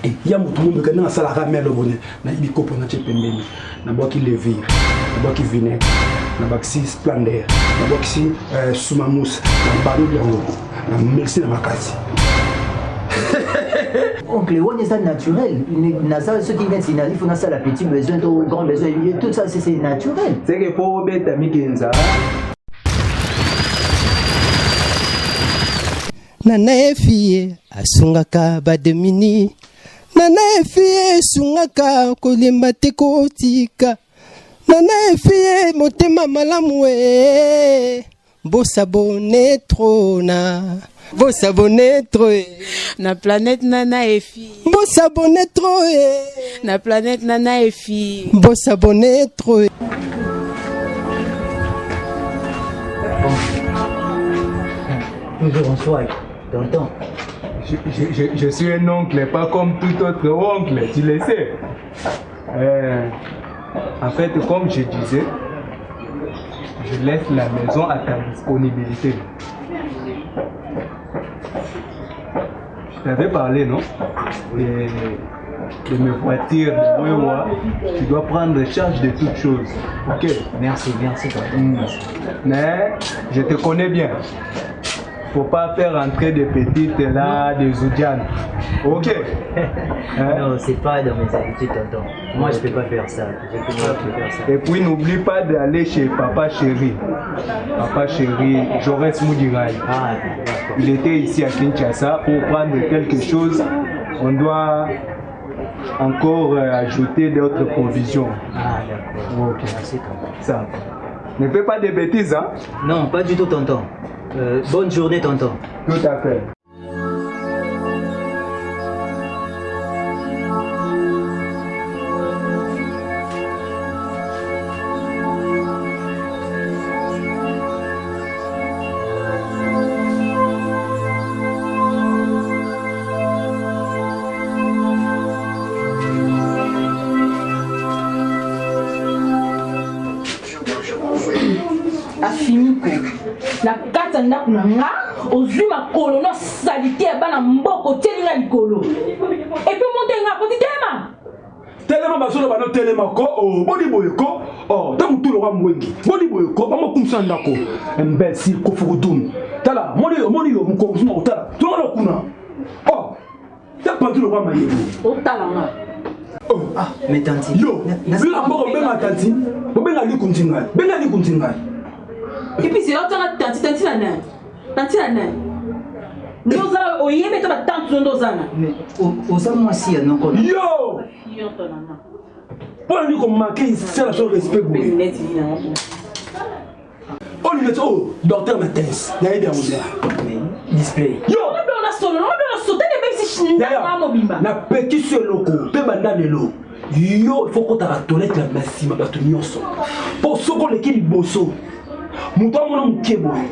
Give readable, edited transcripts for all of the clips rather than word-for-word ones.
Eh, ya moto mombeka ndenge asalaka melo bone nayebi kopo natye pembeni nabwaki levire nabwaki vinaigre nabakisi splander nabwakisi euh, sumamus nabaloli yango namelisi na makasi. Oncle, wana eza naturel. Naza soki neti il faut nasala petit besoin to grand besoin, tout ça c'est naturel. C'est que po obeta mikenza. Nana Efie asungaka bademini. Nana Efie esungaka kolemba te kotika. Nana Efie motema malamu e. Bosabone trop na. Bosabone trop e. Na planète Nana Efi. Bosabone trop e. Na planète Nana Efi. Bosabone trop e. Toujours en swag, tonton. Je suis un oncle, pas comme tout autre oncle, tu le sais. En fait, comme je disais, je laisse la maison à ta disponibilité. Je t'avais parlé, non? De mes voitures, de Wewa. Tu dois prendre charge de toutes choses. Ok? Merci, merci, tonton. Mais je te connais bien. Faut pas faire entrer des petites là, des Zoudianes. Ok? Hein? Non, c'est pas dans mes habitudes, tonton. Moi, je peux pas faire ça. Je peux pas faire ça. Et puis, n'oublie pas d'aller chez Papa Chéri. Papa Chéri, Jaurès Moudirai. Ah, d'accord. Il était ici à Kinshasa pour prendre quelque chose. On doit encore ajouter d'autres provisions. Ah, d'accord. Ok. Merci, tonton. Ça. Ne fais pas de bêtises, hein? Non, pas du tout, tonton. Bonne journée, tonton. Tout à fait. Afimiko na kati ya ndako na nga, ozwi makolo na salite ya bana mboka, otieli nga likolo epe monte nga akoti telema telema bazoloba no telema ko oh, boni boye ko oh, ta motu lokwa mwengi boni boye ko bamokumisa ndako imbécile kofukudum tala moni yo moni yo mokolo mosusu na kotala tongana kuna oh, ta pantu lokwa mayebo otala nga. Oh. Ah, mais tanti. Yo, yo na mboko benga tanti, bobenga likunzi ngai, benga likunzi ngai. Et puis c'est là otanga tanti, tanti na nani? Tanti na nani? Nde ozala oyebi ete batante no nde ozala. Mais oza mwasi ya noko. Yo! Mpo na nini komanke sala so respect boye? Neti nini yango? Oyo lunette oyo docteur Matins nayebi yango bien. Display. Yo! Napekisi eloko mpe banda lelo yo il faut kotaka toilette na nsima bato nyonso mpo soki oleki liboso moto amona moke boye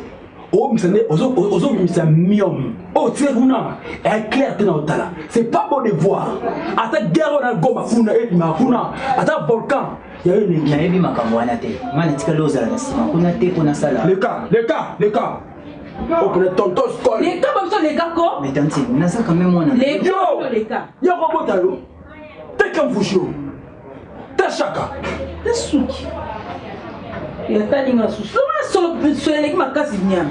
obimisa nde ozobimisa miome oyo tie kuna eclair te na otala c'est pas beau de voir ata guerre oyo na goma kuna ebimaka kuna ata volcan ya yo elengi. Nayebi makambo wana te, ngai natikali ozala na nsima kuna te mpo nasala. Leka leka leka okende tonton skol leka babiso leka ko. Mais tanti, naza quand même mwana. Leka yo leka yo kobota yo teka mvushi yo tashaka te suki yatalinga susu solo solo eleki makasi nyama.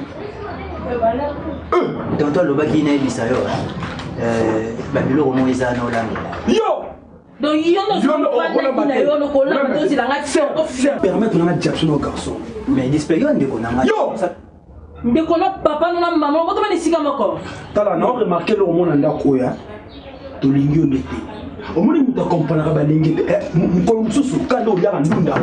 Tonton alobaki nayebisa yo babiloko moko eza na olambela yo. Donc yo nofandaki na yo nokolamba tozelanga permettre nanga diapso no garçon. Mais display yo ndeko na ngai. Yo ndeko na papa no na mama botoma na esika moko. Tala na remarke eloko mona ndako oyo tolingi yo nde te omoni moto akompranaka balingi te mokolo mosusu kanda oliaka ndunda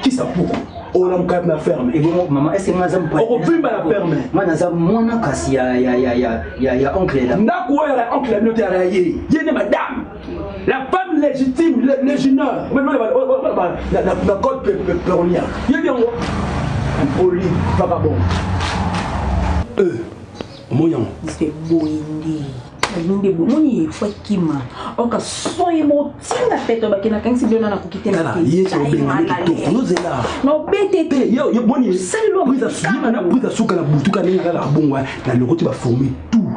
kisa puku olamuka na ferme. Ebongo mama, est-ce que nga naza okovimba na ferme? Nga naza mwana kasi ya ya ya ya ya ya oncle la. Ndako oyo ya oncle ya bino te ya ye ye nde madame la femme légitime légionnaire na code péronien yebi yango impoli vagabond omoni yango. Boye nde nde bomoni efo akima oka son ye motinga peto bakenda kangisi bino nakoki te. Ye obengani kitoko nozela nobete te boni prise suka na butu ka ndenge kaka bongo na lokoti baforme tout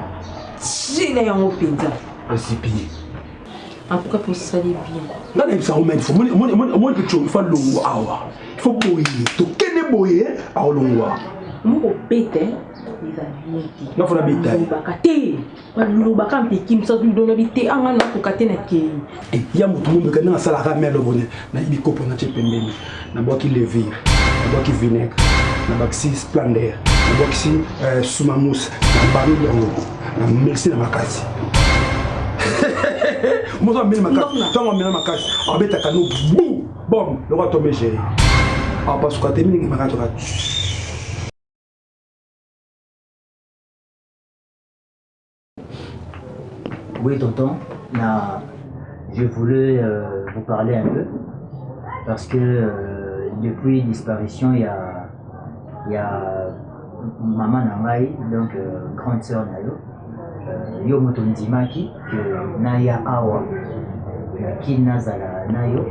jela yango mpenza. Azipi. En tout cas mpo osali bien. Nga nayebisa ngo mene omoni picho il faut alongwa awa, il faut boye tokende boye akolongwa. Moko bete eza bien te. Nga fona beta ye. Balobaka te, balobaka mpe kimisa donabi te anga nakoka te na kei. Eh, ya moto mombeka ndenge asalaka me alobo nayebi kopo natye pembeni, nabwaki levure, nabwaki vinaigre, nabakisi splander, nabwakisi euh, sumamus, nabambi yango namelisi na makasi. Moto ameli makasi, ntango amela makasi abetaka no bu bom lokola tombe géri apasuka te mingi makasi toka. Oui, tonton, na, je voulais vous parler un peu parce que depuis disparition, il y a maman na ngai, donc grande sœur na yo, yo moto ndimaki que naya awa naki nazala na yo,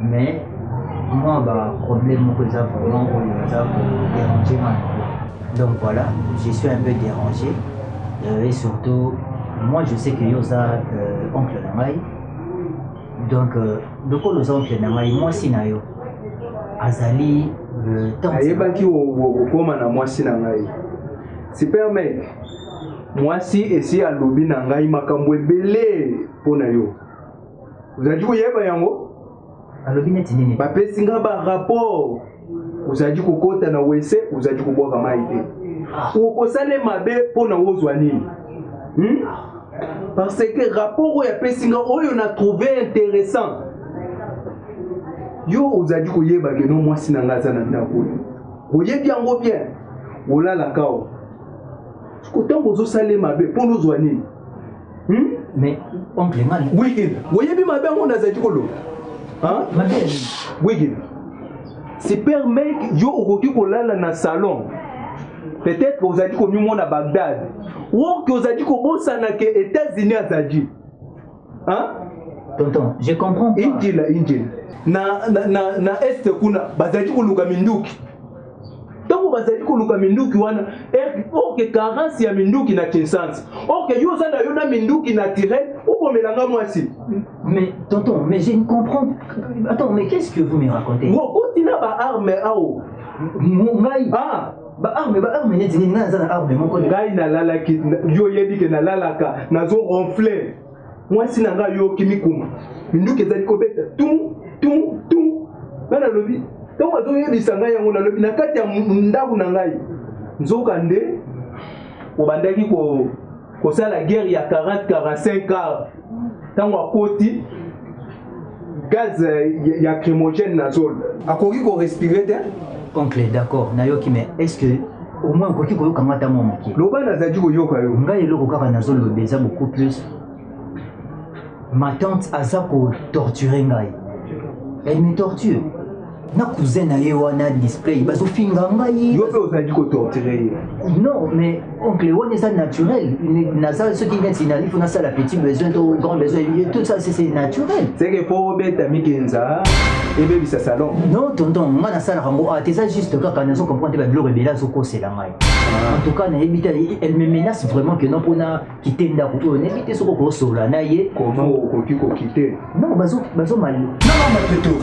mais moi ba problème moko eza vraiment oyo eza kodéranger nga un peu. Donc voilà, je suis un peu dérangé et surtout moi je sais que yo oza oncle na ngai, donc lokola oza oncle na ngai, mwasi na yo azali tante. Nayebaki okokóma na mwasi na ngai. Super mec, mwasi esi alobi na ngai makambo ebele mpo na yo. Ozalaki koyeba yango? Alobi neti nini? Bapesi nga barapport. Ozalaki kokɔta na WC, ozalaki kobwaka mai te. Okosala mabe mpo na ozwa nini, Parce que rapport oyo apesi nga oyo na trouvé intéressant, yo ozalaki koyeba ke no mwasi na nga aza na ndako oyo, oyebi yango bien, olalaka o siko ntango ozosala mabe mpo nozwa nini, Mais oncle, nga Weekend oyebi mabe yango nazalaki koloba. Mabe ya nini? Weekend, super mec, yo okoki kolala na salon, peut-être ozalaki komimona Bagdad, oke ozalaki kobosana ke États-Unis azali, hein? Tonton, je comprends pas. Injila injila na est kuna bazalaki koluka minduki. Ntango bazali koluka minduki wana, oke carence ya minduki na Kinshasa, oke yo oza na yo na minduki naturel, obomelanga mwasi. Mais tonton, mais je ne comprends. Attends, mais qu'est-ce que vous me racontez? Okoti na baarme awo. Ngai? Ah. Baarme, baarme neti nini? Ngai naza na arme moko? Ngai nalalaki, yo oyebi ke nalalaka nazo ronfler, mwasi na ngai ayoki mikuma, minduki ezali kobeta tum tum tum. Ngai nalobi, ntango azoyebisa ngai yango, nalobi na kati ya ndako na ngai, nzoka nde obandaki kosala guerre ya 40 45 heures. Ntango akoti gaz ya lacrymogène na zolo, akoki korespirer te. Oncle, d'accord, nayoki, mais est-ce que au moins okoki koyoka nga ata mwa moke? Loba, nazalaki koyoka yo. Ngai eloko kaka nazoloba eza beaucoup plus ma tante aza kotorture ngai, elle me torture na cousin na ye wana display, bazofinga ngai. Yo mpe ozalaki kotorture ye? Non, mais oncle, wana eza naturel. Naza soki neti il faut nasala petit besoin to grand besoin, tout ça c'est naturel. C'est que faut obeta mikenza ebebisa salon? Non tonton, nga nasalaka yango ah te, eza juste kaka nazo comprendre te babiloko ebele azokosela ngai. En tout cas nayebi te, elle me menace vraiment que non, mpona kite ndako oyo. Nayebi te soki okosolola na ye. Comment okoki kokite? Non, bazo mal.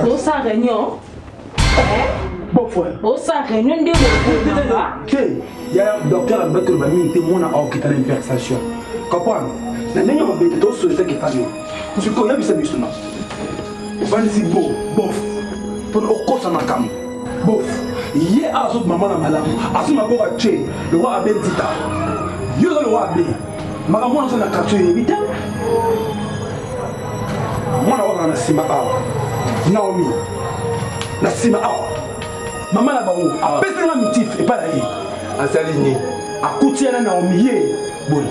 Osala réunion? Bon frère. Osala réunion nde? Te, ya docteur alobaki loba mingi te, mwana aokita na hypertension, comprendre na ndenge mabe te, tosolesaki efani. Sikoyo oyebisa biso na ovandisi bo bof mpona okosa makambo bof. Ye azobima mwana malamu, azwi maboko atie lokwa abe nzita, yo oza lokwa abe makambo wana oza na quartier, oyebi te mwana wakaka na nsima awa, Naomi na nsima awa, mama na bango apesi nga mitif epai na ye. Asali nini? Akuti ye na Naomi ye boye.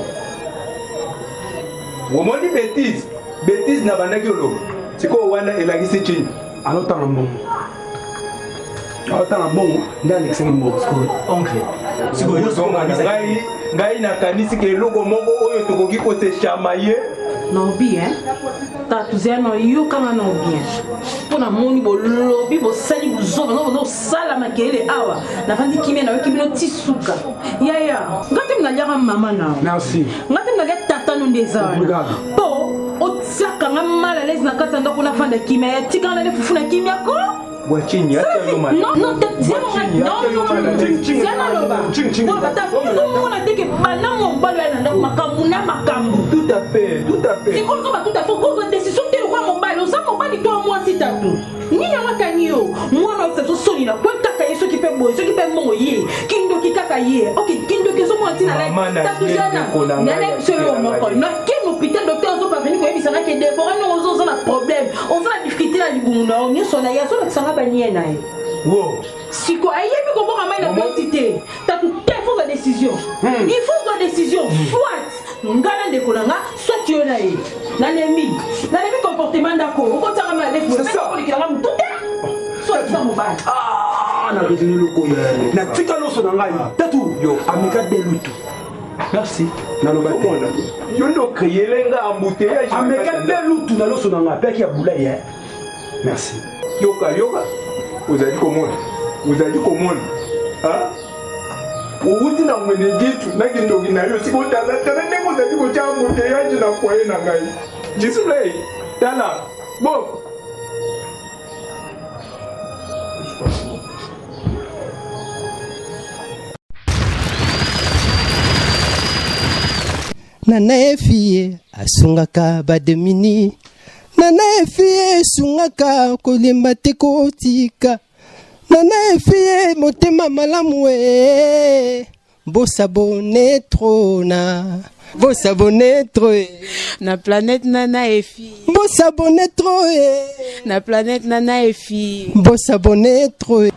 Omoni bétise, bétise na bandaki oloba sikoyo wana elakisi nini? Azotanga mbongo, azotanga mbongo nde alekisaki mbongo. Oncle. Sikoyo ngai ngai nakanisi ke eloko moko oyo tokoki kosechama ye. Naobi, tatu zela na yokanga nao bien, mpo namoni bolobi bosali buzoba no boza kosala makelele awa. Navandi kimia, nayoki bino ti suka. Yaya, nga te naliaka mama na Merci. Nga te nalia tata no nde eza wana mpo otiaka. l'aise na kati ya ndako nafanda kimia ya tikanga nale fufu na kimia ko Bwachinyi, acha yo mala. Non, non, Bwachinyi, acha yo mala. naloba ozomona te ke banda mobali oya na ndako makambo na makambo. Tout à fait, tout à fait. Sikoyo ozoba tout à fait, okozwa décision te lokola mobali. Oza mobali to mwasi? Tatu, nini yango akangi yo? Mwana oyebisa biso soni na kwe kaka ye, soki mpe boye, soki mpe mbongo ye, kindoki kaka ye. Ok, kindoki ezomona ntina. Mama na Tatu ye, Jana, ndeko na ngai, nana biso yo ya moko ye. nakende hôpital, docteur azoparvenir koyebisanga ke Debora ndongo oza na problème, oza na difficulté na libumu na yo nyonso na ye, azolakisanga banie na ye. Wo. Siko ayebi koboka mai na plati te. Tatu te, faut zwa décision, il faut zwa décision, soit nga na ndeko na nga, soit yo na ye. Nalembi, nalembi comportement ndako okotianga mai C'est ça. kolekelanga motu te, soit eza mobali. Ah, na raisonne eloko natika nyonso na ngai. Tatu ameka delutu, merci, naloba te. Omona, yo nde ocréele nga embouteillage. Ameka delutu na loso na ngai mpe aki ya bulai ye. Merci. Yoka, yoka, ozali komona, ozali komona. Ah? Owuti na mwene jitu na kindoki na yo. Sikoyo tala, tala ndenge ozali kotia embouteillage na foyer na ngai. Display, tala bon. Nana Efie asungaka bademini. Nana Efie esungaka kolemba te kotika. Nana Efie motema malamu e. Bos'abonner trop na, bos'abonner trop e. Na planète Nana Efi. Bos'abonner trop e. Na planète Nana Efi. Bos'abonner trop e.